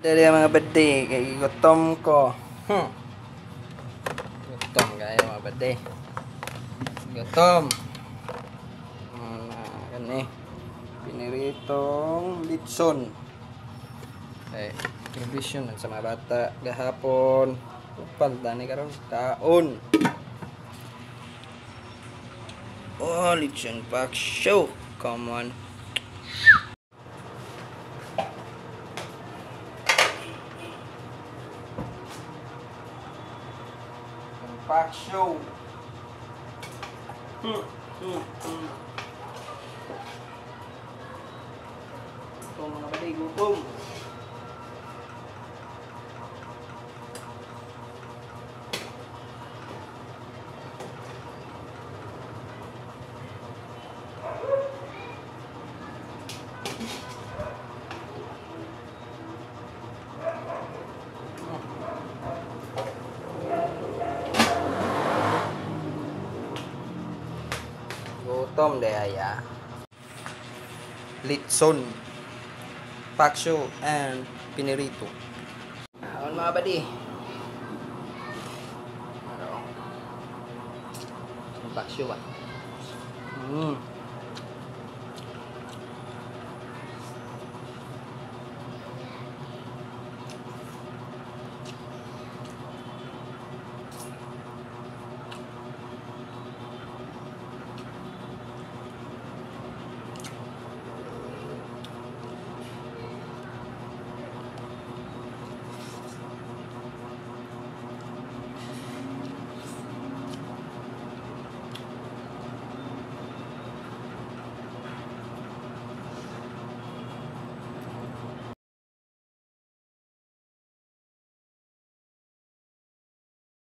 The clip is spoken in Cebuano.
Dali mga bade, kay gutom ko. Gutom kayo mga bade. Gutom. Kani. Piniritong litson. Eh, provision sa mga bata gahapon. Upal tani karon kaon. Oh, litson pak show. Come on. Pak show. Ito mga baday, gutom. Gutom de ya. Litson, paksyo, and pinirito. Kaon mga badi. Ano? Paksyo ba?